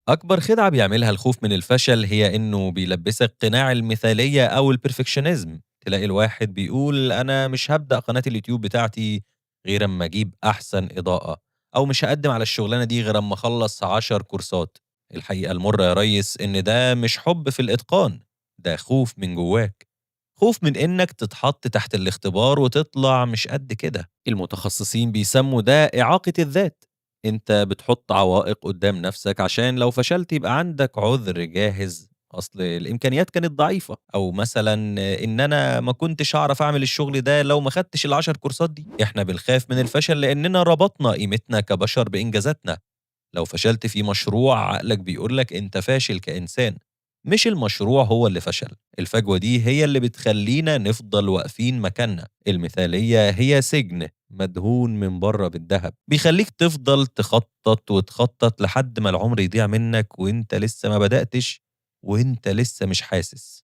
أكبر خدعة بيعملها الخوف من الفشل هي إنه بيلبسك قناع المثالية أو ال perfectionism. تلاقي الواحد بيقول أنا مش هبدأ قناة اليوتيوب بتاعتي غير أما أجيب أحسن إضاءة، أو مش هقدم على الشغلانة دي غير أما أخلص 10 كورسات. الحقيقة المرة يا ريس إن ده مش حب في الإتقان، ده خوف من جواك، خوف من إنك تتحط تحت الاختبار وتطلع مش قد كده. المتخصصين بيسموا ده إعاقة الذات. أنت بتحط عوائق قدام نفسك عشان لو فشلت يبقى عندك عذر جاهز، أصل الإمكانيات كانت ضعيفة، أو مثلا إن أنا ما كنتش أعرف أعمل الشغل ده لو ما خدتش ال10 كورسات دي. إحنا بنخاف من الفشل لأننا ربطنا قيمتنا كبشر بإنجازاتنا. لو فشلت في مشروع عقلك بيقولك أنت فاشل كإنسان، مش المشروع هو اللي فشل. الفجوة دي هي اللي بتخلينا نفضل واقفين مكاننا. المثالية هي سجن مدهون من بره بالذهب، بيخليك تفضل تخطط وتخطط لحد ما العمر يضيع منك وانت لسه ما بدأتش، وانت لسه مش حاسس.